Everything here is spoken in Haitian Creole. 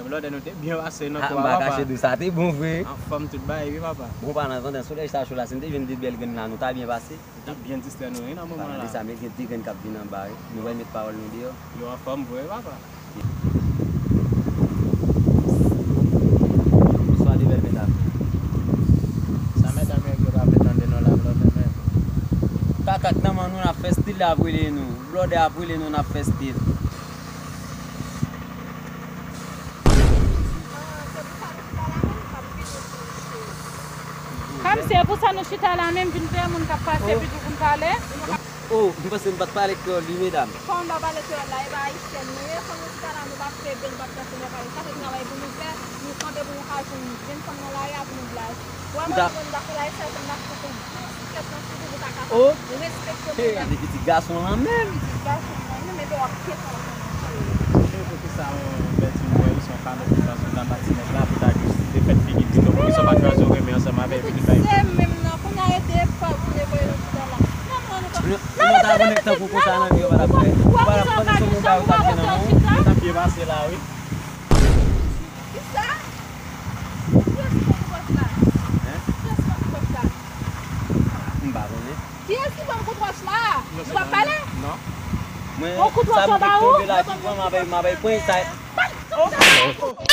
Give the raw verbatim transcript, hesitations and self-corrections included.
Blòdè, nou te byen pase nan kò a, papa. Ah, m pa kache di w, sa te bon vre. Anfòm tout bagay, wi, papa. Bon, palan, pandan solèy sa cho la, si n te jwenn de bèl grenn la, nou ta byen pase. N t ap byen distrè nou, wi, nan moman la. Palan de sa, men gen de grenn k ap vin anba, wi. Nou pral met pawòl nou deyò. Yo anfòm vre, wi, papa. Bonswa, de bèl medam. Sa medam yo, yo pa vle tande non la, blòdè, men. Kaka k nan men nou, n ap fè stil, l ap rele nou. Blòdè ap rele nou, n ap fè stil. Kòm se pou sa nou chita la menm, vin veye moun k ap pase epi di pou n pale. Oh, m panse m pa t pale kreyòl wi, medam. Fò nou pa pale kreyòl la, e pa ayisyèn nou ye, fò nou chita la, nou pa fè bèl, nou pa fè sèl, nou pa pale. Sa se travay pou nou fè, nou kanpe pou nou ka jwenn jenn fanm nan lari a pou nou blaze. Ou wè mwen menm m ta fè lifestyle sa m ta fè pou byen sikèt nan figi pou ta ka respekte mwen. Gade pitit gason lan menm. Pitit gason lan menm, epi w ap kite l. Poukisa yon bèl ti mwen isi yon kado pou chwazi nan matinèt la pou ta jis defèt figi pito? Poukisa w pa chwazi yon renmen ansanm avè l epi tout bagay? Se menm nan, kounye a rete pa pou netwaye lopital la. Non, non, nou pa. Nou ta renmen tankou konsa nan vi yo pa t ap fè. Ou pa t ap konnen se moun sa yo t ap gen nan men w. Yo t ap byen pase la, wi. Kisa? Kiyès ki pran pòs la? Hein? Kiyès ki pran pòs la? M pa konnen. Kiyès ki pran kout wòch la? Nou p ap pale? Non. Mwen, sa m te kenbe la, ki pran, m ap, m ap pran sa.